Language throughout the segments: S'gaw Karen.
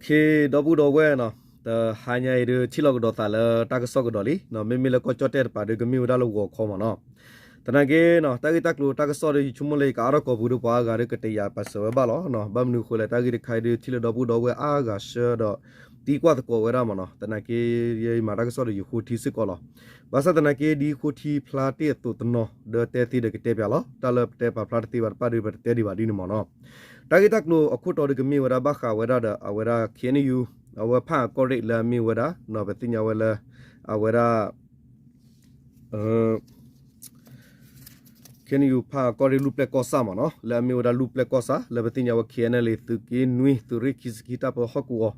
ဒီပုၢ်ဒီဝဲၢ်နီၤ, တဟါညါအံၤဒုး ထံၣ်လိာ်ကဒီးသးလၢတၢ်ကစီၣ်ကဒီးလံ, မ့မ့ၢ်လၢကီၢ်ကၠီၣ်တဲၣ်တပၤဒုး ကမ့ၢ်ဝဲဒၣ်လၢဂီၤခီမ့ၢ်နီၤ. သနာ်က့နီၤ တၢ်ဂ့ၢ်တၢ်ကျိၤတၢ်ကစီၣ်ဒီး ယဆိကမိၣ်လၢယကအါထီၣ်ကိာ်ပူၤဒီး ပှၤအါဂၤဒီးကတယာ်ပာ်စၢၤဝဲဘၣ်လီၤ. ဘၣ်မနုၤအဃိလဲၣ် တၢ်ဂ့ၢ်တခါအံၤဒုး ထံၣ်လၢဒီပုၢ်ဒီဝဲၢ်အါဂၤဆှၢဒီး သံကွၢ်သကိးဝဲဒၣ်မ့ၢ်နီၤ. သနာ်က့ ယမၤတၢ်ကစီၣ်ဒီးယဃိထံစ့ၢ်ကီးလီၤ. ဘၣ်ဆၣ်သနာ်က့ ဒ်ဃိထံဖျါတ့ၢ်အသိးတနီၤ ဒီးတဲသ့ဒီးကတဲပၠးလီၤ. တၢ်လၢပတဲပာ်ဖျါတသ့ဘၣ်တဖၣ်ဒီး ပတတဲဒံးဘၣ်ဒ်န့ၣ်မ့ၢ်နီၤ. တၢ်ဂ့ၢ်တၢ်ကျိၤအခိၣ်တီဒီးကမ့ၢ်ဝဲဒၣ် ဘၣ်ဃးဝဲဒၣ်ဒီးအဝဲဒၣ် KNU အဝဲဖၣ်အကီၢ်ရ့ၣ်လၢအမ့ၢ်ဝဲဒၣ် ပသ့ၣ်ညါဝဲလၢ အဝဲဒၣ် KNU ဖၣ်အကီၢ်ရ့ၣ်လူၢ်ပျဲၢ်ကီၢ်ဆၣ်မ့ၢ်နီၤ, လၢအမ့ၢ်ဝဲဒၣ်လူၢ်ပျဲၢ်ကီၢ်ဆၣ် လၢပသ့ၣ်ညါဝဲ KNLA သုးက့နွံ သုးရ့ၣ်ခံဆံခံ တၢ်ပၢဟီၣ်ကဝီၤ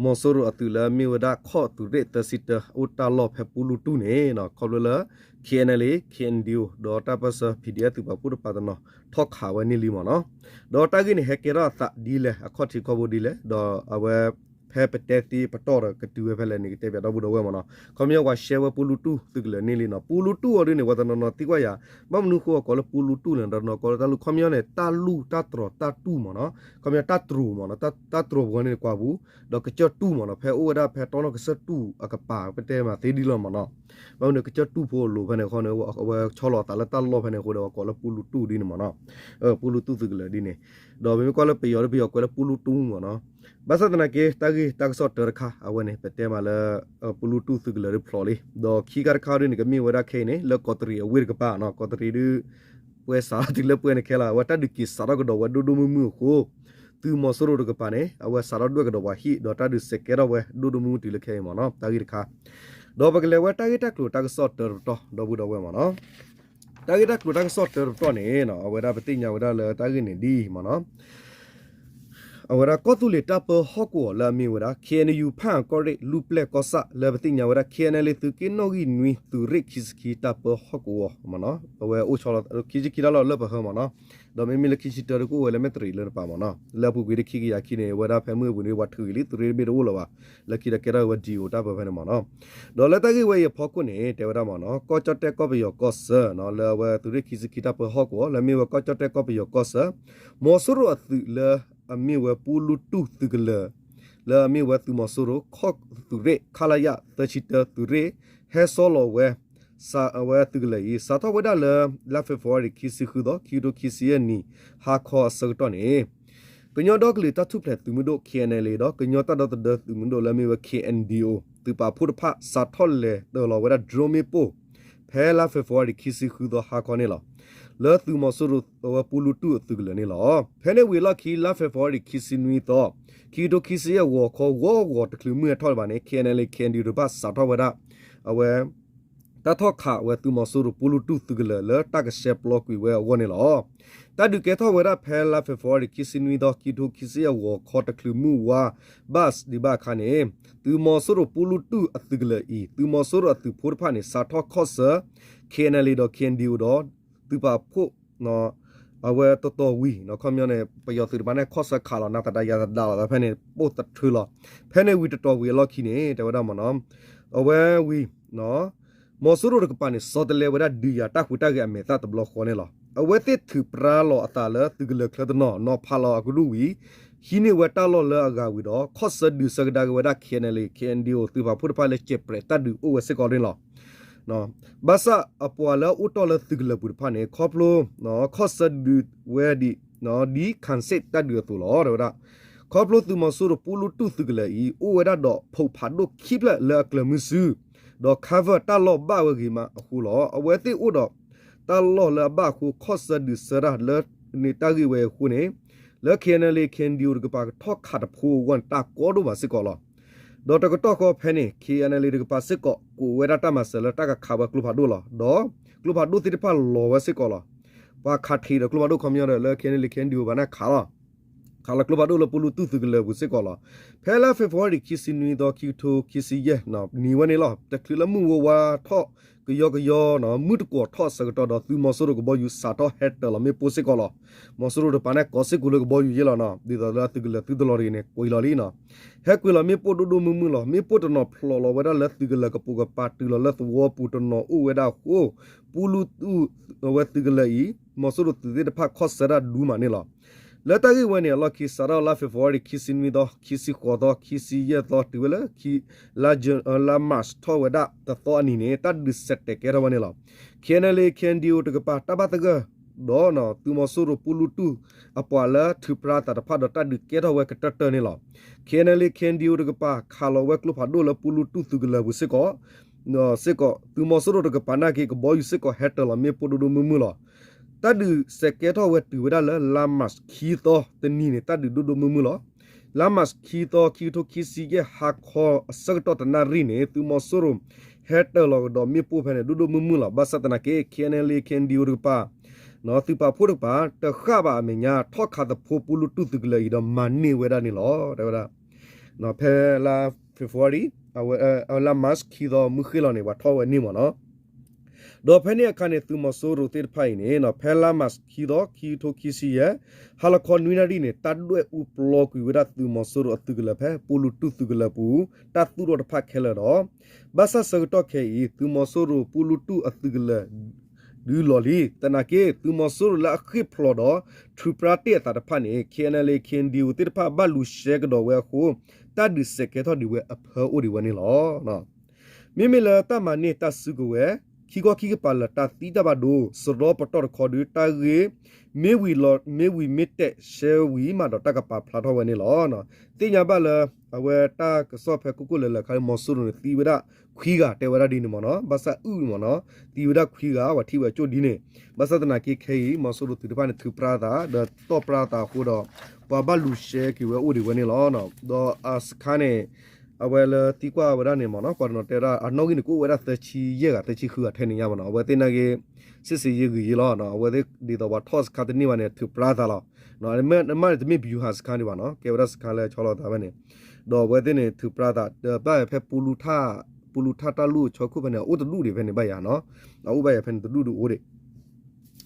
မီၤစိရိၤအသုးလၢအမ့ၢ်ဝဲဒၣ်ခီၣ်သုးရ့ၣ်သၢဆံတၢ အိၣ်တၢ်လီၢ်ဖဲပူလူတူၢ်န့ၣ် ခီဖျိလၢ KNLA, KNDO ဒီးတၢ်ပၢၢ်ဆၢ PDF သုးပာ်ဖှိၣ်တပၤတနီၤ ထီၣ်ခးဝဲန့ၣ်လံမ့ၢ်နီၤ. ဒီးတၢ်ဂ့ၢ်န့ၣ် ဟဲကဲထီၣ်အသးဒ်လဲၣ် အခီၣ်ထံးခီၣ်ဘိဒ်လဲၣ် ဒီးအဝဲ ဖဲပတဲသ့ပတီၢ်ဒီးကတုၤဝဲဖဲလဲၣ်န့ၣ် ကတဲပၠးဒီပုၢ်ဒီဝဲၢ်မ့ၢ်နီၤ. ခီပညီပှၤရှဲဝဲပူလူတူၢ်သုးကလၢၤန့ၣ်လံနီၤ. ပူလူတူၢ်အီၤဒ်န့ၣ် ပှၤတနီၤနီၤသံကွၢ်ယၤ ဘၣ်မနုၤဃိအကိးလၢပူလူတူၢ်လဲၣ် တနီၤကိးလၢတၢ်လူၢ် ခီပညီန့ၣ် တၢ်လူၢ်တၢ်တြီၤတၢ်တူၢ်မ့ၢ်နီၤ. ခီပညီတၢ်တြီၤမ့ၢ်နီၤ, တၢ်တြီၤပူၤန့ၣ်ကွၢ်ပူၤ ဒီးကစၢၢ်တူၢ်မ့ၢ်နီၤ, ဖဲအိၣ်ဝဲဒၣ်ဖဲတီနီၢ်ကစၢၢ်တူၢ်အကပၤ ပတဲမးသ့ဒ်လီၤမ့ၢ်နီၤ. ဘၣ်မနုၤကစၢၢ်တူၢ်ဖိအလိၤဖဲန့ၣ်အဃိန့ၣ် အဝဲဆီလီၤအသးလၢတၢ်လီၢ်ဖဲန့ၣ်အဃိဒီး ပှၤကိးလၢပူလူတူၢ်ဒ်န့ၣ်မ့ၢ်နီၤ. ပူလူတူၢ်သုးကလၢၤဒ်န့ၣ်, ဒီးပမ့ၢ်ကွၢ်လၢပယီၤဒီး ပယီၤကွဲးလၢပူလူတူၢ်မ့ၢ်နီၤ. ဘၣ်ဆၣ်သနာ်က့ တၢ်ဂ့ၢ်တၢ်ကစီၣ်တၢတခါ အဝဲန့ၣ် ပတဲမးလၢ ပူလူတူၢ်သုးကလၢၤဒုးဖျိးလံ, ဒီးခံခါတခါဒ်န့ၣ် ကမ့ၢ်ဝဲဒၣ်ခဲအံၤန့ၣ် လၢကီးတရံးအဝ့ၢ်တကပၤနီၤ, ကီးတရံးဒုးပှဲၤစးထီၣ်တုၤလၢပှဲၤန့ၣ်ခဲလၢာ် အဝဲတၢ်ဒုးက့ၤစးထီၣ်ကဒီးဝဲဒိၣ်ဒိၣ်မုၢ်မုၢ်အဃိ သုးမီၤစိရိၤတကပၤန့ၣ် အဝဲစးထီၣ်ဒွဲၣ်ကဒီးပှၤဟံၣ် ဒီးတၢ်ဒုးစဲးကဲထီၣ်ဝဲဒိၣ်ဒိၣ်မုၢ်မုၢ်တုၤလၢခဲအံၤမ့ၢ်နီၤ, တၢ်ဂ့ၢ်တခါ ဒီးပကလဲၤဝဲတၢ်ဂ့ၢ်တၢ်ကျိၤတၢ်ကစီၣ်တၢတပတီၢ် ဒီပုၢ်ဒီဝဲၢ်မ့ၢ်နီၤ. တၢ်ဂ့ၢ်တၢ်ကျိၤတၢ်ကစီၣ်တၢတပတီၢ်န့ၣ် အဝဲဒၣ်ပသ့ၣ်ညါဝဲဒၣ်လၢတၢ်ဂ့ၢ်န့ၣ်ဒ်အံၤမ့ၢ်နီၤ, အဝဲဒၣ်ကီၢ်သူလ့ၤတၢ်ပၢဟီၣ်ကဝီၤလၢအမ့ၢ်ဝဲဒၣ် KNU ဖၣ်အကီၢ်ရ့ၣ် လူၢ်ပျဲၢ်ကီၢ်ဆၣ် လၢပသ့ၣ်ညါဝဲဒၣ် KNLA သုးက့နီၣ်ဂံၢ်နွံ သုးရ့ၣ်ခံဆံခံတၢ်ပၢဟီၣ်ကဝီၤမ့ၢ်နီၤ, အဝဲအိၣ်ဆီလီၤ ခံဆံခံတၢ်လီၢ်လၢပဟၢမ့ၢ်နီၤ, ဒီးမ့မ့ၢ်လၢခံဆံတၢတကအိၣ်ဝဲလၢမဲၢ်တရံးလၢတပၤမ့ၢ်နီၤ, လၢအပူၤကွံာ်တခံကယၤခံန့ၣ် အဝဲဒၣ်ဖဲမုၢ်အပူၤန့ၣ် ပှၤထုးဂ့ၤလံ သုးရ့ၣ်တဘ့ၣ်တအိၣ်လၢၤဘၣ်, လၢခံဒီးကဲထီၣ်ဝဲ DO တၢ်ပၢဖဲန့ၣ်မ့ၢ်နီၤ. ဒီးလၢတၢ်ဂ့ၢ်ဝဲအံၤအဖီခိၣ်န့ၣ် တဲဝဲဒၣ်မ့ၢ်နီၤ, ကီၢ်ကၠီၣ်တဲၣ်ကီၢ်ပယီၤကီၢ်ဆၢ လၢအဝဲသုးရ့ၣ်ခံဆံခံတၢ်ပၢဟီၣ်ကဝီၤ လၢအမ့ၢ်ဝဲကီၢ်ကၠီၣ်တဲၣ်ကီၢ်ပယီၤကီၢ်ဆၢ မီၤစိရိၤအသုးလၢအမ့ၢ်ဝဲပူလူတူၢ်သုးကလၢၤ လၢအမ့ၢ်ဝဲသုးမီၤစိရိၤ ခီၣ်သုးရ့ၣ် ခလရ သၢဆံတၢ သုးရ့ၣ် ဟဲဆီလီၤဝဲ အဝဲသုးကလၢၤအံၤ စးထီၣ်ဝဲဒၣ်လၢ လါဖ့ၤဘြူၤအါရံၤ ခံဆံဃုသီ ခံကထိခံဆံယဲၢ်နံၣ် ဟါခီအဆၢကတီၢ်န့ၣ် ကညီဒီကလုာ်တၢ်ထူၣ်ဖျဲးသုးမုၢ်ဒိၣ် KNLA ဒီး ကညီတၢ်ဒီသဒၢသုးမုၢ်ဒိၣ်လၢအမ့ၢ်ဝဲ KNDO သုးပာ်ဖှိၣ်တဖၣ် စးထီၣ်လဲၤတၢၤလီၤဝဲဒၣ် drone မ့ၣ်ပိၢ် ဖဲလါဖ့ၤဘြူၤအါရံၤ ခံဆံဃုသီ ဟါခီန့ၣ်လီၤ. လၢသုးမီၤစိရိၤအဝဲပူလူတူၢ်အသုးကလၢၤန့ၣ်လီၤ. ဖဲန့ၣ်ဝံၤအလီၢ်ခံ လါဖ့ၤဘြူၤအါရံၤ ခံဆံနွံသီ ခံကထိခံဆံယဲၢ်ဂီၤခီ ဂီၤဂီၤတချုးမုၢ်ဟဲထီၣ်လၢၤဘၣ်န့ၣ် KNLA KNDO တဖၣ်စးထီၣ်ဝဲဒၣ် အဝဲ တၢ်ထီၣ်ခးဝဲသုးမီၤစိရိၤပူလူတူၢ်သုးကလၢၤလၢတၢ်ကဆှဲပျီကွံာ်ဝဲအဂီၢ်န့ၣ်လီၤ. တၢ်ဒုးကဲထီၣ်ဝဲဒၣ်ဖဲလါဖ့ၤဘြူၤအါရံၤ ခံဆံနွံသီ ခံကထိခံဆံယဲၢ်ဂီၤခီတချုးမုၢ်ဝါဘၣ်ဒံးဘၣ်အခါန့ၣ် သုးမီၤစိရိၤပူလူတူၢ်အသုးကလၢၤအံၤ သုးမီၤစိရိၤအသုးဖိတဖၣ်န့ၣ် စးထီၣ်ခီၣ်ဆၢ KNLA ဒီး KNDO ဒီး သုးပာ်ဖှိၣ် အဝဲတတီၤဝံၤ ခီပညီန့ၣ် ပယီၤသုးတဖၣ်န့ၣ် ခီၣ်ဆၢခးလီၤ နၤသဒၣ်ယၤသဒၣ်လီၤ ဖဲန့ၣ် ပိၢ်သထြၢလီၤ. ဖဲန့ၣ်ဝံၤတတီၤဝံၤအလီၢ်ခံန့ၣ် တဲဝဲဒၣ်မ့ၢ်နီၤ အဝဲဝံၤ မီၤစိရိၤတကပၤန့ၣ် ဆီတလဲဝဲဒၣ်ဒုးယၤတၢ်ဟူးတၢ်ဂဲၤအမဲာ်သၣ်တဘျီဃီန့ၣ်လီၤ. အဝဲသ့ၣ်ထုးပြါလီၤအသးလၢသုးကလၢၤချၢတနီၤ နီၤဖးလီၤအကဒူၣ်ဝံၤ ဟံးန့ၢ်ဝဲတၢ်လီၢ်လၢအဂၤဝံၤဒီး ခီၣ်ဆၢဒုးဆၢကဒါက့ၤဝဲဒၣ် KNLA KNDO သုးပာ်ဖှိၣ်တဖၣ်လၢစဲးပြဲးတၢ်ဒုးအိၣ်ဝဲစ့ၢ်ကီးန့ၣ်လီၤ. ဘၣ်ဆၣ်အပှၤလၢအအိၣ်တီၢ်လၢသုးကလၢၤပူၤတဖၣ်န့ၣ် ခီဖျိ ခီၣ်ဆၢဒုးဝဲဒ် ဒ်ခၣ်စ့ၣ်တၢ်ဒုးအသိးလီၤ တဲဝဲဒၣ်. ခီဖျိသုးမီၤစိရိၤပူလူတူၢ်သုးကလၢၤအံၤ အိၣ်ဝဲဒၣ်ဒီး ဖိးဖးဒိၣ်ခံဖျၢၣ်လၢအကျၢၤမုဆူ ဒီး cover တၢ်လီၢ်ဘၣ်ဝဲဂ့ၤမးအဃိလီၤ. အဝဲသ့ၣ်အိၣ်ဒီး တၢ်လီၢ်လၢအဘၣ်အဃိ ခီၣ်ဆၢဒုးဆၢတၢ်လၢန့ၣ်တၢ်ဂ့ၢ်ဝဲအံၤအဃိန့ၣ် လၢ KNLA KNDO တကပၤကထီၣ်ခးတဖိအဂီၢ်န့ၣ် တၢ်ကီဒိၣ်မးစ့ၢ်ကီးလီၤ. ဒီးတကတီၢ်ဃီဖဲန့ၣ် KNLA တကပၤစ့ၢ်ကီး ကိးဝဲဒၣ်တၢ်မၤစၢၤလၢတၢ်ကခးဝဲကျိဖးဒိၣ်လီၤ. ဒီးကျိဖးဒိၣ်သ့ၣ်တဖၣ်လီၤဝဲစ့ၢ်ကီးလီၤ. ပှၤခးထံးဒီးကျိဖးဒိၣ်ခီပညီဒီးလၢ KNLA KNDO ဘၣ်န့ၣ်ခးလီၤ. ခးလီၤကျိဖးဒိၣ်လၢပူလူတူၢ်သုးကလၢၤပူၤစ့ၢ်ကီးလီၤ. ဖဲလါဖ့ၤဘြူၤအါရံၤ ခံဆံနွံသီ ခံကထိခံဆံယဲၢ် နံၤဝဲန့ၣ်လီၤ. တချုးလၢမုၢ်ဝါဝါထီၣ်ကယီကယီ မုၢ်တကိးထီၣ်အဆၢကတီၢ်ဒီး သုးမီၤစိရိၤကဘီယူၤစးထီၣ်ဟဲတၢၤလီၤမ့ၣ်ပိၢ်စ့ၢ်ကီးလီၤ. မီၤစိရိၤတကပၤန့ၣ် ကိးစ့ၢ်ကီးလၢကဘီယူၤယဲၢ်လီၤနီၤ. ဒ်သိးလၢသုးကလၢၤသုတလီၤတဂ့ၤန့ၣ် ကွံာ်လီၤလံနီၤ. ဟဲကွံာ်လီၤမ့ၣ်ပိၢ်ဒိၣ်ဒိၣ်မုၢ်မုၢ်လီၤ. မ့ၣ်ပိၢ်တနီၤဖျိးလီၤဝဲဒၣ်လၢသုးကလၢၤကပိာ်ကပၤ တုၤလီၤလၢသဝီပူၤ တနီၤအိၣ်ဝဲဒၣ်အဃိ ပူလူတူၢ်အဝဲသုးကလၢၤအံၤ မီၤစိရိၤသုးသ့ၣ်တဖၣ်ခီၣ်ဆၢတၢ်ဒူမးန့ၣ်လီၤ. လၢတၢ်ဂ့ၢ်ဝဲန့ၣ် အလီၢ်ခံစးထီၣ်လါ February ခံဆံနွံသီ, ခံဆံဃိးသီ, ခံဆံယဲၢ်သီ တုၤဝဲလၢ လါ March ထီၣ်ဝဲဒၣ်တသီအနံၤန့ၣ် တၢ်ဒုးစဲးတဲာ်ကဲထီၣ်ဝဲန့ၣ်လီၤ. KNLA KNDO တကပၤ တၢ်ဘၣ်သဂၢၢ်ဒီး သုးမီၤစိရိၤပူလူတူၢ်အပှၤလၢထုးဖြါသးတဖၣ်ဒီးတၢ်ဒုးကဲထီၣ်ဝဲကတၢၢ်တၢၢ်န့ၣ်လီၤ. KNLA KNDO တကပၤ ခးလီၤဝဲကျိဖးဒိၣ်လၢပူလူတူၢ်သုးကလၢၤပူၤစ့ၢ်ကီး, စ့ၢ်ကီး သုးမီၤစိရိၤတကပၤနာ်က့ ကဘီယူၤစ့ၢ်ကီးဟဲတၢၤလီၤမ့ၣ်ပိၢ်ဒိၣ်ဒိၣ်မုၢ်မုၢ်လီၤ. တၢ်ဒုးစဲးကဲထီၣ်ဝဲတုၤဝဲဒၣ်လၢ လါ March ခံသီတနံၤန့ၣ် တၢ်ဒုးဒိၣ်ဒိၣ်မုၢ်မုၢ်လီၤ. လါ March ခံသီ ခံကထိခံဆံယဲၢ် ဟါခီအဆၢကတီၢ်တနၣ်ရံၣ်န့ၣ် သုးမီၤစိရိၤဟဲတၢၤလီၤကဒီးမ့ၣ်ပိၢ်ဖဲန့ၣ် ဒိၣ်ဒိၣ်မုၢ်မုၢ်လီၤ. ဘၣ်ဆၣ်သနာ်က့ KNLA KNDO တကပၤ သုးပာ်ဖှိၣ်တကပၤ တဃၣ်ဘၣ်အမဲာ်ညါ ထီၣ်ခးသဖိပူလူတူၢ်သုးကလၢၤအံၤဒီးမၤန့ၢ်ဝဲဒၣ်န့ၣ်လီၤ. တဲဝဲဒၣ် ဖဲလါ February လါ March ခံသီမုၢ်ဃ့ၢ်လီၤန့ၣ် ပှၤထီၣ်ဝဲန့ၣ်မ့ၢ်နီၤ. ဒီးဖဲန့ၣ်အခါန့ၣ် သုးမီၤစိရိၤသ့ၣ်တဖၣ်အံၤန့ၣ် ဖဲလါ March ခံသီ ခံကထိခံဆံယဲၢ် ဟါလီၤခီနွံနၣ်ရံၣ်န့ၣ် တၢ်ဒွဲၣ်အူပျီကွံာ်ဝဲဒၣ်သုးမီၤစိရိၤအသုးကလၢၤဖဲ ပူလူတူၢ်သုးကလၢၤပူၤ တၢ်သူၣ်ထီၣ်တဖၣ်ခဲလၢာ်ဒီး ဘၣ်ဆၣ်ဆၢကတီၢ်ခဲအံၤ သုးမီၤစိရိၤပူလူတူၢ်အသုးကလၢၤ ဒုးလီၢ်လံ. သနာ်က့ သုးမီၤစိရိၤလၢအဃ့ၢ်ဖျိးဒီး ထုးဖြါတ့ၢ်အသးတဖၣ်န့ၣ် KNLA KNDO သ့ၣ်တဖၣ်ဘၣ်လူၤရှဲကဒီးဝဲအဃိ တၢ်ဒုးစဲးကဲထီၣ်ဒံးဝဲအဖၢအိၣ်ဒံးဝဲန့ၣ်လီၤ. မ့မ့ၢ်လၢတၢ်မၤန့ၢ်တၢ်စုကဝဲၤ ခံခီခံကပၤလၢာ်တၢ်သံတၢ်ဘၣ်ဒိ စရီပတီၢ်တခီဒီး တၢ်ဂ့ၢ် မ့ၢ်ဝံၤလီၤ မ့ၢ်ဝံၤမ့ၢ်တဲာ်ရှဲဝံၤမးဒီးတၢ်ကပာ်ဖျါထီၣ်ဝဲန့ၣ်လီၤ. သ့ၣ်ညါဘၣ်လၢ အဝဲတၢ်ကစီၣ်ဖဲခိၣ်ခိၣ်လၢာ်လၢာ်ခါ မီၤစိရိၤန့ၣ် သံဝဲဒၣ်ခွံဂၤတဲဝဲဒၣ်ဒ်န့ၣ်မ့ၢ်နီၤ, ဘၣ်ဆၣ်အုၣ်မ့ၢ်နီၤ, သံဝဲဒၣ်ခွံဂၤ ပှၤထံၣ်ဝဲကၠိၣ်ဒ်န့ၣ်, ဘၣ်ဆၣ်သနာ်က့ခဲအံၤ မီၤစိရိၤသုးတဖၣ်န့ၣ် ထုးဖြါသး ဒီးတီၣ်ဖြါသးအဃိဒီး ပှၤဘၣ်လူၤရှဲက့ၤဝဲအိၣ်ဒံးဝဲန့ၣ်လီၤ. ဒီးအစခါန့ၣ် အဝဲလၢသံကွၢ်ဝဲဒၣ်န့ၣ်မ့ၢ်နီၤ, ပှၤတနီၤတဲဝဲဒၣ် အနီၣ်ဂံၢ်န့ၣ် ကအိၣ်ဝဲဒၣ်သၢဆံယဲၢ်ဂၤ သၢဆံဃုဂၤထဲန့ၣ်ညါမ့ၢ်နီၤ, အဝဲသ့ၣ်နာ်က့ စစ်ဆင်ရေးဂ့ၤယ့လီၤ, အဝဲသ့ၣ်ဒ်သိးပှၤထီၣ်စခါတန့ၢ်ဘၣ်န့ၣ် ထုးဖြါသးလီၤ. နမ့ၢ်န့ၣ် တမ့ၢ်ဗျူဟာစခါဒံးဘၣ်နီၤ, ကဲဝဲဒၣ်စခါလၢဆီလီၤသးဖဲန့ၣ်, ဒီးအဝဲသ့ၣ်န့ၣ် ထုးဖြါသး ဒီးဘၣ်ဖဲ ပူလူထၣ်တၢ်လူၢ်အဆၢခိၣ်ဖဲန့ၣ် အအိၣ်တဒူၣ်ဒံးဖဲန့ၣ်ဘၣ်ယၤနီၤ, အအိၣ်ဘၣ်ယၤဖဲန့ၣ်တဒူၣ်ဒံးအိၣ်ဒံး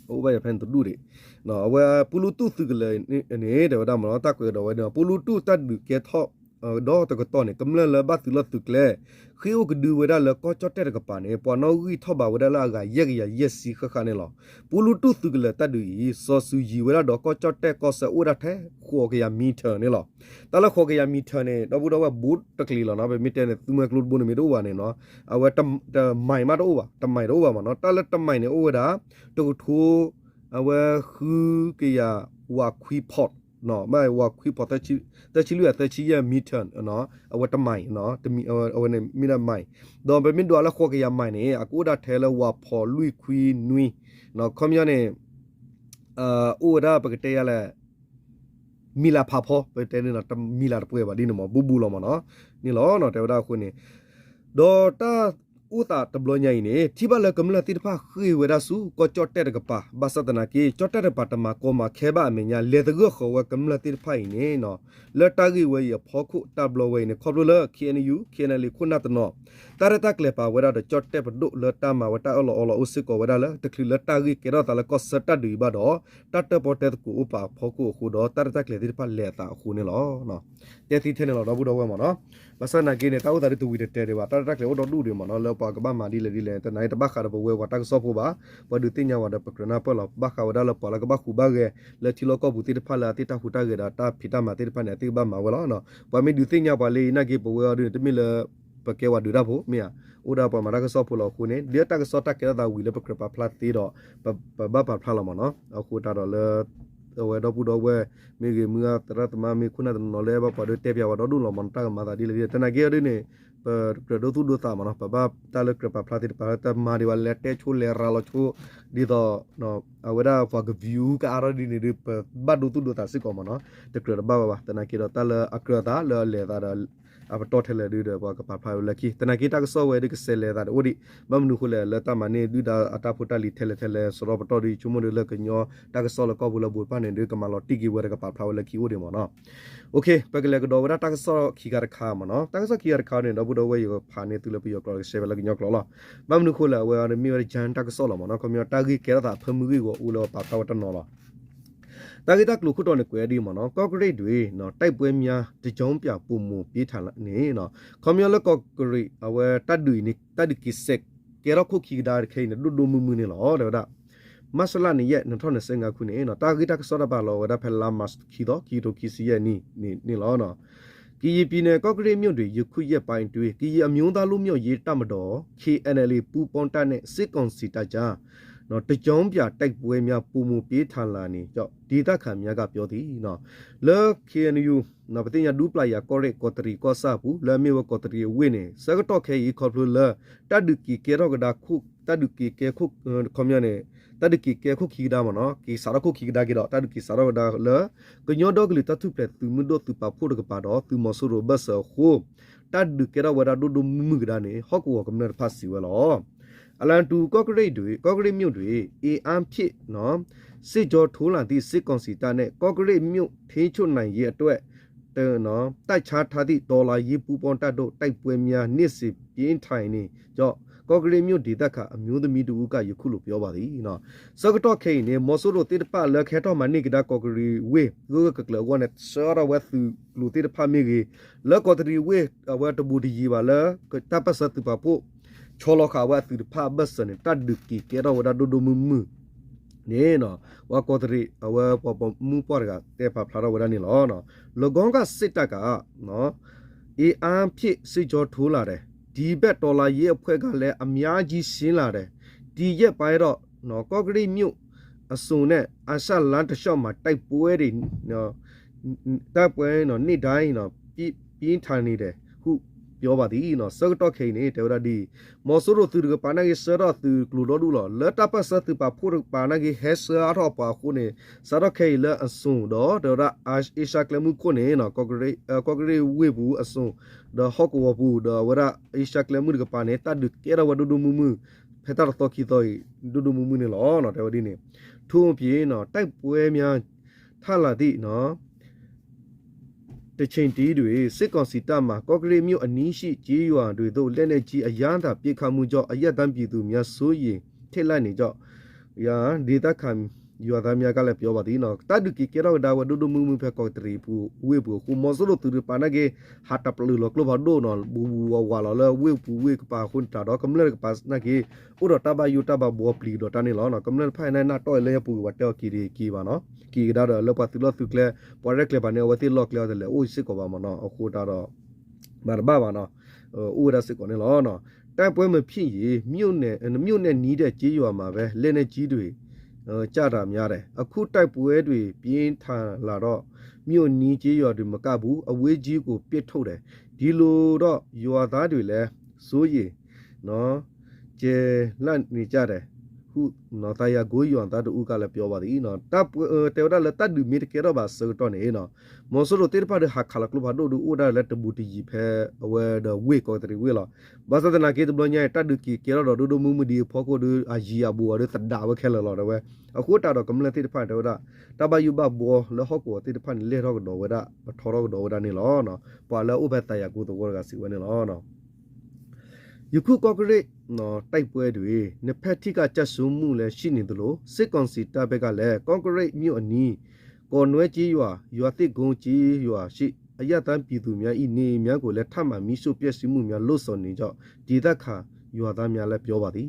အအိၣ်ဘၣ်ယၤဖဲန့ၣ်တဒူၣ်ဒံး, အဝဲပူလူတူၢ်သုးကလၢၤန့ၣ် တဲဝဲဒၣ်မ့ၢ်နီၤ, တၢ်ကွဲးကဒီးဝဲဒၣ် ပူလူတူၢ်တၢ်ဒုးကဲထီၣ် ဒီးတကတီၢ်န့ၣ် ကမျၢၢ်လၢဘၣ်သုးလီၢ်သုးကျဲ ဃ့ၢ်အိၣ်ကဒုဝဲဒၣ်လၢကီၢ်ကၠီၣ်တဲၣ်တကပၤန့ၣ် ပှၤနီၣ်ဂံၢ်ထီၣ်ဘးဝဲဒၣ်လၢအဂၤယဲၢ်ကယၤယဲၢ်ဆံဃၣ်ဃၣ်န့ၣ်လီၤ. ပူလူတူၢ်သုးကလၢၤတၢ်ဒုးအံၤ စီၤစုၤယံၤဝဲဒၣ်ဒီးကီၢ်ကၠီၣ်တဲၣ်ကီၢ်စဲၣ်အိၣ်ဝဲဒၣ်ထဲ ဃိးကယၤမံထၢၣ်န့ၣ်လီၤ. တၢ်လၢဃိးကယၤမံထၢၣ်န့ၣ် ဒီပုၢ်ဒီဝဲၢ်ဘူးတကျံၤလီၤနီၤ, ပမ့ၢ်တဲန့ၣ် သူမွဲကျိတဘိန့ၣ်မ့ၢ်တအိၣ်ဘၣ်န့ၣ်နီၤ, အဝဲတမံၤမးတအိၣ်ဘၣ်, တမံၤတအိၣ်ဘၣ်မ့ၢ်နီၤ, တၢ်လၢတမံၤန့ၣ်အိၣ်ဝဲဒၣ် တကထိ အဝဲဃုကယၤ ဝးခွံဖီၣ် ဘၣ်ဝးခွံဖီၣ် သၢဆံလွံၢ်ဂၤ သၢဆံယဲၢ်မံထၢၣ်, အဝဲတမံၤ, အဝဲန့ၣ်မ့ၢ်ဒၣ်မံၤ, ဒီးပမ့ၢ်ဒွးလၢဃိးကယၤမံၤန့ၣ် အကအိၣ်ဒၣ်ထဲလၢဝးဖီၣ်လွံၢ်ခွံနွံ, ခီပညီန့ၣ် အိၣ်ဝဲဒၣ်ပကတဲယၤလဲၣ် မံၤလၤဖးဖီ ပတဲန့ၣ် မံၤလၤတပှဲၤဘၣ်ဒ်န့ၣ်မ့ၢ် ဘူးဘူးလီၤမ့ၢ်နီၤ, န့ၣ်လီၤ တဲဝဲဒၣ်အဃိန့ၣ်, ဒီးတၢ်အိၣ်သးတဘျီညါအံၤန့ၣ် ထံၣ်ဘၣ်လၢကမျၢၢ်သ့ၣ်တဖၣ်ဃ့ၢ်ဝဲဒၣ်ဆူ ကီၢ်ကၠီၣ်တဲၣ်တကပၤ, ဘၣ်ဆၣ်သနာ်က့ ကၠီၣ်တဲၣ်တကပၤတမၤကီမၤခဲဘၣ်အမဲာ်ညါ လဲၤသဂၢၢ်ဃီၤဝဲကမျၢၢ်သ့ၣ်တဖၣ်အံၤန့ၣ် လၢတၢ်ဂ့ၢ်ဝဲအံၤအဖီခိၣ်တၢ်ဘျီဝဲအံၤန့ၣ် ခီဖျိလၢ KNU KNLA ခိၣ်နၢ်တနီၤ တၢ်ရဲၣ်တၢ်ကျဲၤပာ်ဝဲဒၣ်ဒီးကၠီၣ်တဲၣ်ပဒိၣ်လၢတၢ်မၤဝဲတၢ်အၢၣ်လီၤအီလီၤအိၣ်စ့ၢ်ကီးဝဲဒၣ်လၢ တချုးလၢတၢ်ဂ့ၢ်ကဲထီၣ်သးလၢကီၢ်ဆၢတၢ်ဒုးအံၤဘၣ်ဒီး တၢ်တၢၣ်ပီၣ်တဲသကိးအိၣ်ပာ်အဖီခိၣ်အဃိဒီး တၢ်ရဲၣ်တၢ်ကျဲၤသ့ၣ်တဖၣ်လဲၤအသးအဃိန့ၣ်လီၤ. တဲသ့ထဲန့ၣ်လီၤ ဒီပုၢ်ဒီဝဲၢ်မ့ၢ်နီၤ, ဘၣ်ဆၣ်သနာ်က့န့ၣ် တၢ်အိၣ်သးဒ်တဝံၤတတဲာ်ဒံးဘၣ်, တၢ်ရဲၣ်တၢ်ကျဲၤအိၣ်ဒီဒူၣ်ဒံးမ့ၢ်နီၤ, လၢပှၤကဘၣ်မၤဒ်လဲၣ်ဒ်လဲၣ် တနာ်အံၤတဘၣ်ဃးဒီးပဝဲပှၤတၢ်ကစီၣ်ဖိဘၣ်, ပှၤဒုးသ့ၣ်ညါဝဲဒီးပကြၢးနၢ်ပၢၢ်လီၤ, ဘၣ်ဃးဝဲဒၣ်လၢပှၤလၢကဘၣ်ဟူးဘၣ်ဂဲၤ လၢထံလီၢ်ကီၢ်ပူၤသ့ၣ်တဖၣ်လၢအသ့ၣ်တၢ်ဟူးတၢ်ဂဲၤဒီးတၢ်ဖံးတၢ်မၤသ့ၣ်တဖၣ်န့ၣ် အသ့ၣ်ကဘၣ်မၤဝဲလီၤ. ပှၤမ့ၢ်ဒုးသ့ၣ်ညါပှၤလၢအံၤနာ်က့ ပဝဲအီၤဒ်န့ၣ် တမ့ၢ်လၢ ပကဲဝဲဒုးတၢ်ဖိ မ့ၢ်ဧါ, အိၣ်ဒၣ်ပှၤမၤတၢ်ကစီၣ်ဖိလီၤအဃိန့ၣ် ဒ်တၢ်ကစီၣ်တၢ်ကဲထီၣ်သးဝံၤလၢပကြၢးပာ်ဖျါသ့ဒီး ပဘၣ်ပာ်ဖျါလီၤမ့ၢ်နီၤ, အဃိသတးဒီးလၢ အဝဲဒီပုၢ်ဒီဝဲၢ် မ့ၢ်ဂ့ၤ မုၢ်ဂၤသရၣ်သမါ မ့ၢ်ခိၣ်နၢ်တနီၤနီၤလၢဘၣ်ပှၤဒုးတဲပၠးဝဲဒီဒူၣ်လီၤမ့ၢ်နီၤ, တၢ်ကမၤသးဒ်လဲၣ်ဒ်လဲၣ် သနာ်က့အီၤဒ်န့ၣ် ပကြၢးဒိသူၣ်ဒိသးမ့ၢ်နီၤ, ပဘၣ်တၢ်လၢကြၢးပာ်ဖျါသ့တပၤ တမၤဒံးဘၣ် လဲၤတဲဆိလဲၤရၤလီၤဆိ ဒ်သိး အဝဲဒၣ်ပှၤက view ကအါထီၣ်ဒ်န့ၣ်ဒီး ပဘၣ်ဒိသူၣ်ဒိသးစ့ၢ်ကီးမ့ၢ်နီၤ, တကြၢးတဘၣ်ဘၣ်ဘၣ်, သနာ်က့ဒီးတၢ်လၢအကြၢးအသးလၢအလဲၤအသးဒီး အပတီၢ်ထဲလဲၣ်ဒုးဒီး ပှၤကပာ်ဖျါဝဲလၢခံ, သနာ်က့တၢ်ကစီၣ်ဝဲဒုးကစဲးလဲၤသးတအိၣ်ဒံး, ဘၣ်မနုၤအဃိလဲၣ် လၢတၢ်မၤန့ၢ်ဒုၣ်ဒါအတၢ်ဖိတၢ်လံၤထဲလဲၣ်ထဲလဲၣ် စရီပတီၢ်ဒုး ယဆိကမိၣ်ဒုးလၢကညီတၢ်ကစီၣ်လၢကီၢ်ပူၤလၢဘူးတဖၣ်န့ၣ်ဒုး ကမၤလီၤတံၢ်က့ၤဝဲဒီးကပာ်ဖျါဝဲလၢခံအိၣ်ဒံးမ့ၢ်နီၤ. ပကလဲၤကဒီးဝဲဒၣ်တၢ်ကစီၣ်ခံခါတခါမ့ၢ်နီၤ, တၢ်ကစီၣ်ခံခါတခါန့ၣ် ဒီပုၢ်ဒီဝဲၢ်ယကဖးန့ၢ်သုလၢပယီၤကျိာ်ကဆှဲဝဲလၢကညီကျိာ်လီၤ. ဘၣ်မနုၤအဃိလဲၣ် အဝဲအံၤမ့ၢ်ဝဲဒၣ် June တၢ်ကစီၣ်လီၤမ့ၢ်နီၤ, ခီပညီတၢ်ဂ့ၢ်ကဲထီၣ်သးဖၢမုၢ်ဂ့ၢ်ဂီၤအူလၢပာ်ဖျါဝဲတနီၤလီၤ. တၢ်ဂ့ၢ်တၢ်ကျိၤခိၣ်တီန့ၣ်ကွဲးဒ်အံၤမ့ၢ်နီၤ, ကော့ကရိတ်တွင် တိုက်ပွဲများ တကျော့ပြန် ပိုမိုပြင်းထန်လာ န့ၣ် ခီပညီလၢကီၢ်ကရံး အဝဲတၢ်ဒုးအံၤန့ၣ် တၢ်ဒုးက့ၤစဲးကဲထီၣ်ခိၣ်ခံကဒါတခဲအံၤန့ၣ် ဒိၣ်ဒိၣ်မုၢ်မုၢ်န့ၣ်လီၤ တဲဝဲဒၣ်. မၢ်ၡလၣ်နံၣ်ယဲၢ် နံၣ်ထီၣ်နံၣ်ဆံငါးခုန့ၣ် တၢ်ဂ့ၢ်တၢ်ကစီၣ်တၢ်ပာ်လီၤဝဲဒၣ်ဖဲလါမးခံသီ ခံကထိခံဆံယဲၢ်နံၣ်န့ၣ်လီၤ. ကရင်ပြည်နယ် ကော့ကရိတ်မြို့တွင် ယခုရက်ပိုင်းအတွင်း ကရင်အမျိုးသားလွတ်မြောက်ရေးတပ်မတော် K N L A ပူးပေါင်းတပ်နဲ့ စစ်ကောင်စီတပ်ကြား တကျော့ပြန်တိုက်ပွဲများ ပိုမိုပြင်းထန်လာနေကြောင်း ဒေသခံများကပြောသည် လၢ K N U ပသ့ၣ်ညါဒူပျၢ်ယၤကီၢ်ရ့ၣ် ကီးတရံးကီၢ်ဆၣ်အပူၤ လၢအမ့ၢ်ဝဲကီးတရံးအဝ့ၢ်န့ၣ် ဆၢကတီၢ်ခဲအံၤခီဖျိလၢ တၢ်ဒုးက့ၤကဲထီၣ်ကဒါ တၢ်ဒုးက့ၤကဲ ခီပညီန့ၣ် တၢ်ဒုးက့ၤကဲခိၣ်ခံကဒါမ့ၢ်နီၤ က့ၤစးထီၣ်ခိၣ်ခံကဒါက့ၤဒီး တၢ်ဒုးက့ၤစးထီၣ်ဝဲဒၣ်လၢ ကညီဒီကလုာ်တၢ်ထူၣ်ဖျဲးသုးမုၢ်ဒိၣ်သုးပာ်ဖှိၣ်တကပၤဒီး သုးမီၤစိရိၤအဘၢၣ်စၢၤအဃိ တၢ်ဒုးကဲထီၣ်ဝဲဒၣ်ဒိၣ်ဒိၣ်မုၢ်မုၢ်ကဒါန့ၣ် ဟီၣ်ကဝီၤကမျၢၢ်တဖၣ်စံးဝဲလီၤ. အလၢတူ ကော့ကရိတ်တွင် ကော့ကရိတ်မြို့တွင် အင်အားဖြည့် စစ်ကြောင်းထိုးလာသည့် စစ်ကောင်စီတပ်နဲ့ ကော့ကရိတ်မြို့ ထိန်းချုပ်နိုင်ရေးအတွက် တပ်ချထားသည့် တော်လှန်ရေးပူးပေါင်းတပ်တို့ တိုက်ပွဲများ နေ့စဉ်ပြင်းထန်နေကြောင်း ကော့ကရိတ်မြို့ဒေသခံအမျိုးသမီးတစ်ဦးက ယခုလိုပြောပါသည် ဆၢကတီၢ်ခဲအံၤန့ၣ် မီၤစိရိၤသ့ၣ်တဖၣ်လၢကဟဲထီၣ်မၤန့ၢ်ကဒါကီးတရံးဝ့ၢ် ဂၢၢ်ဂၢၢ်ကျၢၤကျၢၤအဂီၢ်န့ၣ် ဆှၢထီၣ်ဝဲသုးကျိၤသ့ၣ်တဖၣ်မ့ၢ်ဂ့ၤ လၢကီးတရံးဝ့ၢ် အဝဲတဘူးတယံၤဘၣ်လၢ တၢ်ပၢၢ်ဆၢသုးပာ်ဖှိၣ် ဆီလီၤဃာ်ဝဲအသုးတဖၣ်အဘၢၣ်စၢၤန့ၣ် တၢ်ဒုးက့ၤကဲထီၣ်ဝဲဒၣ်ဒိၣ်ဒိၣ်မုၢ်မုၢ်န့ၣ် ပှၤကီးတရံး အဝဲပှၤမူပှၢ်တဂၤတဲပာ်ဖျါထီၣ်ဝဲဒၣ်န့ၣ်လီၤ. လၢဂီၤကၢ်စ့ၣ်တၢ်ကး အင်အားဖြည့် စစ်ကြောင်းထိုးလာတယ်, ဒီဘက်တော်လှန်ရေးအဖွဲ့ကလည်း အများကြီးဆင်းလာတယ်, ဒီရက်ပိုင်းတော့ ကော့ကရိတ်မြို့အစွန်နဲ့ အာရှလမ်းတစ်လျှောက်မှာ တိုက်ပွဲတွေ တိုက်ပွဲနော် နေ့တိုင်းနော် ပြင်းထန်နေတယ်ဟု ပြောပါသည်နော်. ဆၢကတီၢ်ခဲအံၤန့ၣ် တဲဝဲဒၣ်ဒ်အံၤ, မီၤစိရိၤသုးတကပၤနာ်က့ ဆှၢထီၣ်သုးကျိၤဒီဒူၣ်လီၤ. လၢတၢ်ပၢၢ်ဆၢသုးပာ်ဖှိၣ်တကပၤနာ်က့ ဟဲဆှၢအါထီၣ်ပှၤအဃိန့ၣ် စးထီၣ်ခဲအံၤလၢအစွန်ဒီး တဲဝဲဒၣ် အ့ရှါကျဲမုၢ်ခိၣ်န့ၣ် ကီးကရ့ၣ်ဝ့ၢ်ပူၤအစွန် ဒီးဟီၣ်ကဝီၤပူၤ ဒီးအဝဲဒၣ်အ့ရှါကျဲမုၢ်တကပၤန့ၣ် တၢ်ဒုးကဲထီၣ်ဝဲဒိၣ်ဒိၣ်မုၢ်မုၢ် ဖဲတၢ်တသီခံသီအံၤ ဒိၣ်ဒိၣ်မုၢ်မုၢ်န့ၣ်လီၤ. တဲဝဲဒ်န့ၣ် ထို့အပြင် တိုက်ပွဲများထပ်လာသည့် တချိန်တည်းတွင် စစ်ကောင်စီတပ်မှ ကော့ကရိတ်မြို့အနီးရှိ ကျေးရွာတွေသို့ လက်နက်ကြီး အရမ်းသမ်းပစ်ခတ်မှုကြောင့် အရပ်သားပြည်သူများ စိုးရိမ်ထိတ်လန့်နေကြောင်း ဒေသခံရွာသားများကလည်း ပြောပါသည်နော်. တၢ်ဒုးက့ၤကဲထီၣ်ကဒါဝဲဒိၣ်ဒိၣ်မုၢ်မုၢ် ဖဲကီးတရံးပူၤဝ့ၢ်ပူၤအဃိ မီၤစိရိၤသုးတကပၤနာ်က့ ဟးတပျုာ်လီၤကျိဖးဒိၣ်နီၤ ဘူးဘူးဝးဝးလီၤလၢဝ့ၢ်ပူၤဝ့ၢ်ကပၤအဃိန့ၣ်တၢ်ဒီး ကမျၢၢ်တကပၤနာ်က့ အိၣ်ဒီးတၢ်ဘၣ်ယိၣ်တၢ်ဘၣ်ဘှီပျံၤကဒီးတၢ်န့ၣ်လီၤ. ကမျၢၢ်တဖၣ်အံၤန့ၣ် နၢ်တီၢ်အံၤလၢညါပူၤက့ၤ ပှၤတဲအီၤက့ၤတက့ၤဘၣ်နီၤ က့ၤကဒါဒီးလၢပှၤသုးလီၢ်သုးကျဲ ပှၤရဲၣ်ကျဲၤပှၤန့ၣ် အဝဲသ့ၣ်လီၢ်ကျဲအီၤတလဲၤအိၣ်စ့ၢ်ကီးဘၣ်မ့ၢ်နီၤ အဃိတၢ်ဒီး မၤတဘၣ်ဘၣ်နီၤ အိၣ်ဝဲဒၣ်စ့ၢ်ကီးန့ၣ်လီၤ. တိုက်ပွဲမဖြစ်ရင် မြို့နဲ့နီးတဲ့ကျေးရွာမှာပဲ လက်နက်ကြီးတွေ ကျတာများတယ်. အခုတိုက်ပွဲတွေ ပြင်းထန်လာတော့ မြို့အနီးကျေးရွာတင်မကဘူး အဝေးကြီးကို ပစ်ထုတ်တယ်. ဒီလိုတော့ ရွာသားတွေလည်း စိုးရိမ် ကျယ်လန့်နေကြတယ်ဟု သာယာကုန်းရွာသားတစ်ဦးကလည်း ပြောပါသည် တဲဝဲဒၣ်လၢတၢ်ဒုးမ့ၢ်တကဲထီၣ်ဘၣ်ဆၢကတီၢ်န့ၣ် မီၤစိရိၤသ့ၣ်တဖၣ်ဒီးဟးခးလီၤကျိဖးဒိၣ်ဒီးအိၣ်ဒၣ်လၢတဘူးတယံၤဖဲအဝဲဒီးဝ့ၢ်ကီးတရံးဝ့ၢ်လီၤ. ဘၣ်ဆၣ်သနာ်က့တဘျီညါအံၤ တၢ်ဒုးက့ၤကဲထီၣ်ဒီးဒိၣ်ဒိၣ်မုၢ်မုၢ်ဒ်အဖီခိၣ်ဒီး အယံၤအဘူးအီၤဒီးသဒးဝဲခဲလၢာ်လီၤ တဲဝဲ. အဃိတၢ်ဒီးကမျၢၢ်သ့ၣ်တဖၣ်န့ၣ် တဲဝဲဒၣ် တၢ်ဘၣ်ယိၣ်ဘၣ်ဘှီလၢဟီၣ်ကဝီၤသ့ၣ်တဖၣ်န့ၣ် လဲၢ်ထီၣ်ကဒီးဝဲဒၣ် ပထီထီၣ်ကဒီးဝဲဒၣ်န့ၣ်လီၤ. ပှၤလၢအအိၣ်ဖဲသးယၤကိသဝီတဂၤစံးဝဲန့ၣ်လီၤ. ယခုကော့ကရိတ် တိုက်ပွဲတွင် နှစ်ဖက်ထိခိုက်ကျဆုံးမှုလည်း ရှိနေသလို စစ်ကောင်စီတပ်ဘက်ကလည်း ကော့ကရိတ်မြို့အနီး ကော့နွဲကျေးရွာ ရွာသစ်ကုန်းကျေးရွာရှိ အရပ်သားပြည်သူများ၏ နေအိမ်များကိုလည်း ထပ်မံမီးရှို့ဖျက်ဆီးမှုများ လုပ်ဆောင်နေကြောင်း ဒေသခံရွာသားများလည်း ပြောပါသည်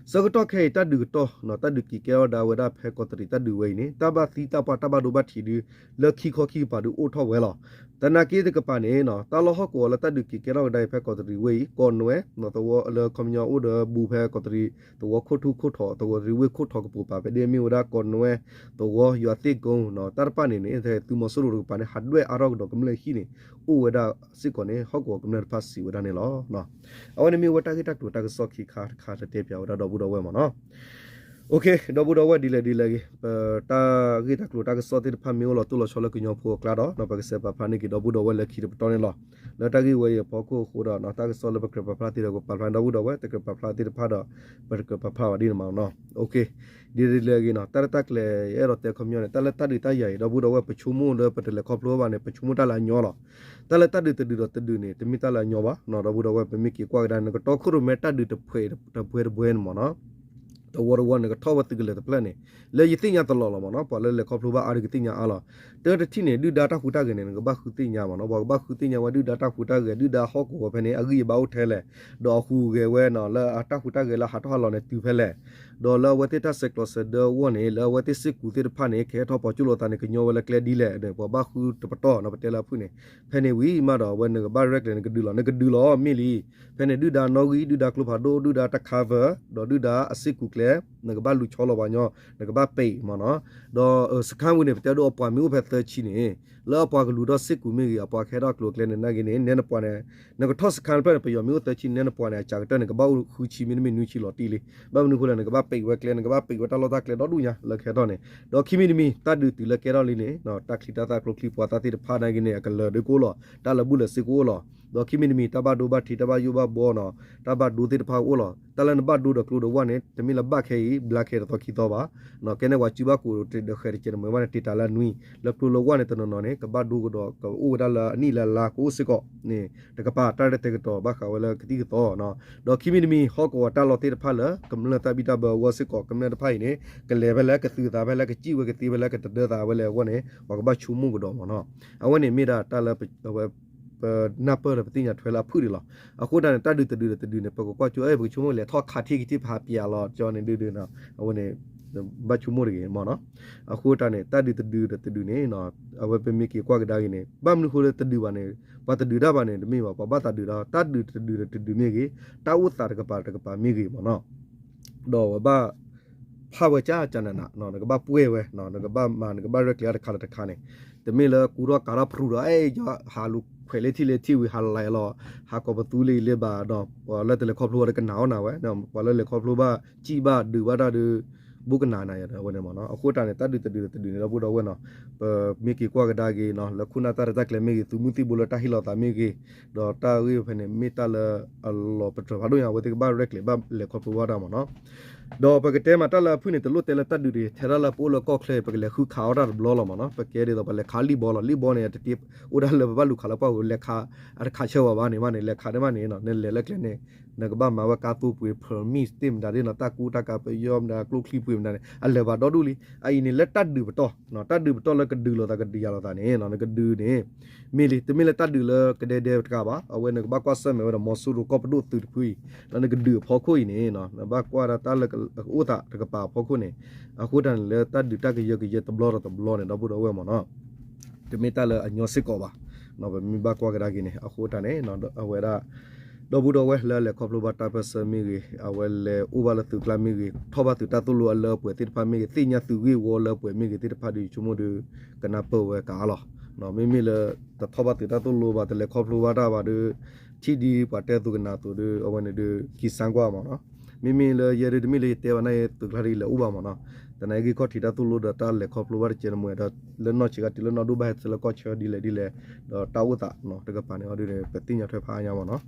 ဆၢကတီၢ်ခဲအံၤ တၢ်ဒုးကတီၢ် တၢ်ဒုးက့ၤကဲထီၣ်ဒၣ်ဝဲဒၣ်ဖဲကီးတရံးတၢ်ဒုးဝဲအံၤန့ၣ် တၢ်ဘၣ်သံတၢ်ပှၢ်တၢ်ဘၣ်ဒိဘၣ်ထံးဒု လၢခံခီခံကပၤဒုအိၣ်ထီၣ်ဝဲလီၤ. သနာ်က့တကပၤန့ၣ် တၢ်လီၢ်ဟီၣ်ကဝီၤလၢတၢ်ဒုးက့ၤကဲထီၣ်ကဒါအံၤဖဲကီးတရံးဝ့ၢ်အံၤ ကီးနွဲ သဝီလၢခီပညီအိၣ်ဒီးဘူးဖဲကီးတရံး သဝီခိၣ်ထူခိၣ်ထီၣ်ကပူၤပာ်ဖဲဒ်မ့ၢ်ဝဲဒၣ်ကီးနွဲ သဝီ ယွၤသ့ၣ်ကိ တၢ်တဖၣ်န့ၣ်န့ၣ် သုးမီၤစိရိၤတကပၤန့ၣ် ဟးဒွဲၣ်အါထီၣ်ကဒီးကမျၢၢ်ဟံၣ်န့ၣ် အိၣ်ဝဲဒၣ်စ့ၢ်ကီးန့ၣ် ဟီၣ်ကဝီၤကမျၢၢ်တဖၣ်စံးဝဲဒၣ်န့ၣ်လီၤ. အဝဲန့ၣ်မ့ၢ်ဝဲတၢ်ဂ့ၢ်တၢ်ကျိၤတၢ်ကစီၣ်ခံခါတခါ တတဲပၠးဝဲဒၣ်ဒီပုၢ်ဒီဝဲၢ်မ့ၢ်နီၤ. ဒီပုၢ်ဒီဝဲၢ်ဒ်လဲၣ်ဒ်လဲၣ်ဂ့ၤ ပတၢ်ဂ့ၢ်တၢ်ကျိၤတၢ်ကစီၣ်သ့ၣ်တဖၣ်မ့ၢ်အိၣ်လီၤတိၢ်လီၤဆီလၢကညီဖိအကျါဒီး ပကစဲးပာ်ဖျါန့ၢ်က့ၤဒီပုၢ်ဒီဝဲၢ်လၢခံတပတီၢ်န့ၣ်လီၤ. လၢတၢ်ဂ့ၢ်ဝဲအံၤအဖီခိၣ်အဃိဒီး တၢ်ကစီၣ်လၢပကြၢးပာ်ဖျါသ့ဒီးပပာ်ဖျါ ဒီပုၢ်ဒီဝဲၢ် တကြၢးပာ်ဖျါသ့ၣ်တဖၣ်ဒီး ပတကြၢးပာ်ဖျါဘၣ်ဒ်န့ၣ်မ့ၢ်နီၤ. ဒ်လဲၣ်ဒ်လဲၣ်ဂ့ၤနီၤ တၢ်လၢတၢ်ကျဲၤယအဲၣ်ဒိးတဲခီပညီန့ၣ် တၢ်လၢတၢ်ဒုးတၢ်ယၤအံၤ ဒီပုၢ်ဒီဝဲၢ် ပဆိကမိၣ်လၢပတလဲၤခီဖျိဘၣ်န့ၣ် ပဆိကမိၣ်တၢ်လၢအညီလီၤ. တၢ်လၢတၢ်ဒုးတဒုးဒီးတဒုးန့ၣ် တမ့ၢ်တၢ်လၢအညီဘၣ်နီၤ ဒီပုၢ်ဒီဝဲၢ် ပမ့ၢ်က့ၤကွၢ်ကဒါန့ၣ် ကတီခိၣ်ရိၣ်မဲတၢ်ဒုးတဖှဲးတဘှဲတဘှဲန့ၣ်မ့ၢ်နီၤ အဝီတဝီန့ၣ် ကထီၣ်ဝဲသုးကလၢၤတဖျၢၣ်န့ၣ် လၢယသ့ၣ်ညါတလီၢ်လီၤမ့ၢ်နီၤ, ပှၤလၢလဲၤခီဖျိဘၣ်အါဒုးကသ့ၣ်ညါအါလီၤ. တၢ်တထံၣ်န့ၣ် ဒုၣ်ဒါတၢ်ဟူးတၢ်ဂဲၤန့ၣ် နကဘၣ်ဃုသ့ၣ်ညါမ့ၢ်နီၤ, ပှၤကဘၣ်ဃုသ့ၣ်ညါဝဲဒုၣ်ဒါတၢ်ဟူးတၢ်ဂဲၤ ဒုၣ်ဒါဟီၣ်ကဝီၤဖဲန့ၣ် အဂံၢ်အဘါအိၣ်ထဲလဲၣ်, ဒီးအဟူးဂဲၤဝဲနီၤ လၢအတၢ်ဟူးတၢ်ဂဲၤလၢအဟးထီၣ်ဟးလီၤန့ၣ်တုၤဖဲလဲၣ်, ဒီးလၢအဝဲသ့ၣ်တၢ်ဆဲးကျိးဆဲးဒၢအဂီၢ်န့ၣ် လၢအဝဲသ့ၣ်စ့ၢ်ကီးသ့ၣ်တဖၣ်န့ၣ် ကဟဲထီၣ်ပိာ်ကၠိလိာ်သးန့ၣ် ကညီဝဲလၢကျဲဒ်လဲၣ်န့ၣ် ပှၤဘၣ်ဃုတပတီၢ်နီၤ ပတဲလၢအဖုၣ်န့ၣ်, ဖဲန့ၣ်ဝံၤမးဒီး အဝဲနကဘၣ်ရဲၣ်ကျဲၤ နကဒုးလီၤ နကဒုးလီၤမ့ၢ်လံ. ဖဲန့ၣ်ဒုၣ်ဒါနီၣ်ဂံၢ် ဒုၣ်ဒါကျိဖးဒိၣ် ဒုၣ်ဒါတၢ် cover ဒီးဒုၣ်ဒါအစ့ၢ်ကီးကျဲ နကဘၣ်လူၤဆီလီၤပှၤညီ နကဘၣ်ပံးမ့ၢ်နီၤ, ဒီးစခန်းဝဲန့ၣ် ပတဲဒိးအပှၤမ့ၢ်အိၣ်ဖဲသၢဆံန့ၣ် လၢအပှၤကလူၤထီၣ်စ့ၢ်ကီးမ့ၢ်ဂ့ၤ အပှၤကဟဲထီၣ်အကျိၤအကျဲန့ၣ် နာ်က့န့ၣ် နဲနပှၤန့ၣ် နကထီၣ်စခန်းတဖျၢၣ်န့ၣ် ပယီၤမ့ၢ်အိၣ်သၢဆံန့ၣ် နဲနပှၤန့ၣ် အစှၤကတၢၢ်န့ၣ် ကဘၣ်အိၣ်ဃုဆံမ့တမ့ၢ်နွံဆံလီၤတံၢ်လံ. ဘၣ်မနုၤအဃိလဲၣ် နကဘၣ်ပံးဝဲကျဲ နကဘၣ်ပံးဝဲတၢ်လီၢ်တၢ်ကျဲဒီဒူၣ်ညါလၢကဟဲထီၣ်န့ၣ်, ဒီးခံမံၤတမံၤ တၢ်ဒုးတုၤလၢကဲထီၣ်လံန့ၣ် တၢ်ချံတၢ်သၣ်ကျိချံပှၤသၣ်သ့ၣ်တဖၣ်နာ်က့န့ၣ် အကလၢၤဒုးကအိၣ်လီၤ, တၢ်လၢာ်ဘူၣ်လၢာ်စ့ကအိၣ်လီၤ, ဒီးခံမံၤတမံၤ တၢ်ဘၣ်ဒိဘၣ်ထံး တၢ်ဘၣ်ယိၣ်ဘၣ်ဘှီနီၤ တၢ်ဘၣ်ဒိသ့ၣ်တဖၣ်ကအိၣ်လီၤ. တၢ်လၢနဘၣ်ဒိဒီးကျိဒီးဝဲန့ၣ် တမ့ၢ်လၢဘၣ်ခဲအံၤ ဘျါခဲတသီခံသီဘၣ်, ကဲန့ၣ်ပှၤစုဘၣ်ကိးဒီးဃဲၤတကဲးတမှဲၤဘၣ်န့ၣ် တ့တၢ်လၢအနွံ လၢကျိလၢဝဲန့ၣ် တနီၤနီၤန့ၣ် ကဘၣ်ဒိကဒီး ကအိၣ်ဝဲဒၣ်လၢအနံၣ်လၢအလါကအိၣ်စ့ၢ်ကီးန့ၣ် တကပၤတၢ်ရဲၣ်တၢ်ကတီၤဘၣ်ဃးဝဲလၢကသံၣ်ကသီ, ဒီးခံမံၤတမံၤ ဟီၣ်ကဝီၤတၢ်လီၢ်သ့ၣ်တဖၣ်လၢ ကမျၢၢ်သၣ်ဘံၣ်တၢ်ဘၢအဂီၢ်စ့ၢ်ကီး ကမျၢၢ်တဖၣ်အံၤန့ၣ် ကလဲၤဖဲလဲၣ် ကသုးသးဖဲလဲၣ် ကစံၣ်ဝဲကသ့ဖဲလဲၣ် ကတဒၢသးဝဲလဲၣ်အဂီၢ်န့ၣ် ပှၤကဘၣ်ဆိကမိၣ်ကဒီးမ့ၢ်နီၤ. အဝဲန့ၣ်မ့ၢ်ဒၣ်တၢ်လၢ ပနၢ်ပၢၢ်ဒီးပသ့ၣ်ညါထွဲလၢအဖုၣ်ဒံးလီၤ. အဃိတၢ်န့ၣ် တၢ်ဒုးတဒုဒီးတဒုန့ၣ် ပကကွၢ်ကၠိ အဲ ပကဆိကမိၣ်လဲၤထီၣ်ခးထံၣ်ကထံၣ် ပဟးပျးလီၤကၠီန့ၣ်ဒုဒုနီၤ အဝဲန့ၣ် ဘၣ်ဆိကမိၣ်တဂ့ၤမ့ၢ်နီၤ. အဃိတၢ်န့ၣ် တၢ်ဒုးတဒုဒီးတဒုန့ၣ် အဝဲပမ့ၢ်က့ၤကွၢ်ကဒါက့ၤန့ၣ် ဘၣ်မနုၤဃိလၢတဒုဘၣ်န့ၣ် ပှၤတဒုတၢ်ဘၣ်န့ၣ် တမ့ၢ်ဘၣ် ပှၤဘၣ်သးဒုးဒီး တၢ်ဒုးတဒုဒီးတဒုမ့ၢ်ဂ့ၤ တၢ်အိၣ်သးတကပၤတကပၤမ့ၢ်ဂ့ၤမ့ၢ်နီၤ ဒီးဝဲဘၣ် ဖးဝဲကၢ်ကၢ်နးနး နကဘၣ်ပှဲၢ်ဝဲ နကဘၣ်မၤ နကဘၣ်ရဲၣ်ကျဲၤတခါလၢတခါန့ၣ် တမ့ၢ်လၢကူထီၣ်ကးထီၣ်ဖြူဒီး အဲၣ် ယဟးလူၤခွဲးလၢထံၣ်လၢထံၣ်ဝံၤ ဟးလဲၤလီၤ ဟးကိးပသူလၢအံၤလၢဘၣ်ဒီး ပှၤလၢတလဲၤခီဖျိဝဲဒီးကနၣ်အီၣ်နၤဝဲ ပှၤလၢလဲၤခီဖျိဘၣ် စံၣ်ဘၣ်ဒုးဘၣ်တၢ်ဒီး ဘူးကနၣ်နၤယၤဒီးအဝဲန့ၣ်မ့ၢ်နီၤ. အဃိတၢ်န့ၣ် တၢ်ဒုးတဒုဒီးတဒုန့ၣ် ဒီပုၢ်ဒီဝဲၢ်နီၤ ပမ့ၢ်က့ၤကွၢ်ကဒါက့ၤနီၤ လၢခိၣ်နၢ်တၢ်ရဲၣ်တၢ်ကျဲၤမ့ၢ်ဂ့ၤ သုးမုၢ်သံၣ်ဘိလၢတၢ်ဟ့ၣ်လီၤသးမ့ၢ်ဂ့ၤ ဒီးတၢ်ဂ့ၢ်ဖဲန့ၣ် မ့ၢ်တၢ်လၢအလီၤပတြၢၤဖးဒိၣ်ညါ အဝဲသ့ၣ်ကဘၣ်ရဲၣ်ကျဲၤဘၣ်လဲၤခီဖျိဘၣ်တၢ်မ့ၢ်နီၤ. ဒီးပကတဲမးတၢ်လၢအဖုၣ်န့ၣ် တလိၣ်တဲလၢတၢ်ဒုးတဂ့ၤ ထဲဒၣ်လၢပအိၣ်လၢကီၢ်ချၢ ပကလဲၤဃုခးအီၣ်တၢ်တဘျီလီၤမ့ၢ်နီၤ. ပကဲဒ်သိးပလဲၤခးလံၣ်ဘီလီၤ လံၣ်ဘီန့ၣ် တတ့ အိၣ်ဒၣ်လၢပဘၣ်လူၤခးလၢပှၢ်ပူၤ လဲၤခး အတခးဆၢဝဲဘၣ်န့ၣ်မးန့ၣ် လဲၤခးဒ်မးန့ၣ် နလဲၤလၢကျဲန့ၣ် နကဘၣ်မၤဝဲကါသိပှ့ၤ permit သ့ၣ်မတၤဒ်နီၤ တၢ်ကူတၢ်ကၤပယီၤမတၤ ကျိချံပှ့ၤမတၤန့ၣ် အလဲၤဘၣ်ဒီဒူၣ်လံ. အအံၤန့ၣ်လၢတၢ်ဒုးပတီၢ် တၢ်ဒုးပတီၢ်လၢကဒုးလိာ်သးကဒုးယၤလိာ်သးန့ၣ် နကဒုးန့ၣ် မ့ၢ်လံ တမ့ၢ်လၢတၢ်ဒုးလၢကဒဲဒဲတကးဘၣ် အဝဲနကဘၣ်ကွၢ်ဆၢၣ်မဲာ်ဝဲဒီး မီၤစိရိၤကီၢ်ပဒိၣ်သုးတဖုအံၤ ဒီးနကဒုးအဖီခိၣ်အံၤန့ၣ် နဘၣ်ကွၢ်ဒၣ်တၢ်လၢအအိၣ်သးတကပၤအဖီခိၣ်န့ၣ် အဃိတၢ်န့ၣ်လၢတၢ်ဒုးတၢ်ကယၢကယဲတဘျီဒီးတဘျီန့ၣ် ဒီပုၢ်ဒီဝဲၢ်မ့ၢ်နီၤ တမ့ၢ်တၢ်လၢအညီစ့ၢ်ကီးဘၣ်. ပမ့ၢ်ဘၣ်ကွၢ်ကဒါက့ၤန့ၣ် အဃိတၢ်န့ၣ် အဝဲဒၣ် ဒီပုၢ်ဒီဝဲၢ်လၢအလဲၤခီဖျိဘၣ်တၢ်ပၢၢ်ဆၢမ့ၢ်ဂ့ၤ အဝဲလဲၤအိၣ်ဘၣ်လၢသုးကျါမ့ၢ်ဂ့ၤ ထီၣ်ဘၣ်သုးတၢ်သိၣ်လိအလၢအပှဲၤသ့ၣ်တဖၣ်မ့ၢ်ဂ့ၤ သ့ၣ်ညါသုးဂ့ၢ်ဝီလၢအပှဲၤမ့ၢ်ဂ့ၤသ့ၣ်တဖၣ်ဒီး ယဆိကမိၣ်ဒီး ကနၢ်ပၢၢ်ဝဲကါလီၤ. မ့မ့ၢ်လၢ တထီၣ်ဘၣ်သုးတၢ်သိၣ်လိဘၣ် တလဲၤခီဖျိဘၣ်တၢ်ဘၣ်ဒီး ထံၣ်ဒ်ပှၤတဲအသိးကနၣ်အသိးဒီး အဝဲန့ၣ်ဒီး ကံစါကွၢ်မ့ၢ်နီၤ. မ့မ့ၢ်လၢယဲဒၣ်တမ့ၢ်လၢယတဲဘၣ်န့ၣ် သုးကျါဒီးယလဲၤအိၣ်ဘၣ်မ့ၢ်နီၤ. သနာ်က့ခီၣ်ထံးတၢ်သိၣ်လိဒီးတၢ်လဲၤခီဖျိဘၣ်တကဲးတမှဲၤဒီး လၢနီၢ်ဆံးခါတုၤလၢနီၢ်ဒိၣ်ဘၣ်ဟဲဆၢလၢကီၢ်ဆၢဒ်လဲၣ်ဒ်လဲၣ် ဒီးတၢ်အိၣ်သးတကပၤန့ၣ်အီၤဒ်န့ၣ် ပသ့ၣ်ညါထွဲဖးအါညါမ့ၢ်နီၤ.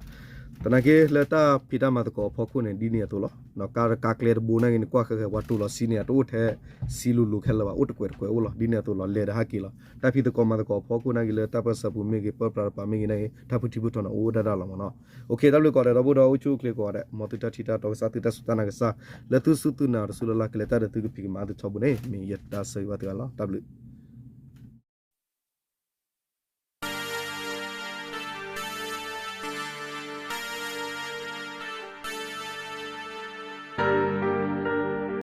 သနာ်က့လၢတၢ်ဖံးတၢ်မၤသကိးအဖီခိၣ်န့ၣ် ဒ်န့ၣ်အသိးလီၤ. ကါတကါကျဲတဘိန့ၣ်ဂ့ၤန့ၣ် ကွၢ်ဃဲၤဃဲၤပှၤတူၢ်လီၤဆံးန့ၣ် အတအိၣ်ထဲဆံလိၤလိၤခဲလၢာ်ဘၣ် အိၣ်တကွဲးတကွဲးအိၣ်လီၤ. ဒ်န့ၣ်အသိးလီၤ လဲၤဒီးဟဲက့ၤလီၤ. တၢ်ဖံးသကိးမၤသကိးအဖီခိၣ်န့ၣ်ဂ့ၤ လၢတၢ်ပၢၢ်ဆၢပူၤမ့ၢ်ဂ့ၤ ပၢပြးတပၤမ့ၢ်ဂ့ၤန့ၣ်ဂ့ၤ တၢ်ဖုထံဖုထီန့ၣ်အိၣ်ဒၣ်ဒၣ်လီၤမ့ၢ်နီၤ. အိၣ်ခ့ တၢ်ဘျုးကိးဂၤဒဲး ဒီပုၢ်ဒီဝဲၢ်အိၣ်ဆူၣ်အိၣ်ချ့ကိးဂၤဒဲး မ်သုတၢ်ထံၣ်တၢ်တီကစၢ် သုတၢ်စူၢ်တၢ်နာ်ကစၢ် လၢသုစူၢ်သုနာ်တစူၢ်လၢ်လၢ်ကလဲၤတၢ်ဒီးသုကဖံးကမၤအါသုထီဘိန့ၣ် မ့ၢ်ယတၢ်ဆၢဂ့ၤဘၣ်သုဂၤလီၤ. တၢ်ဘျုး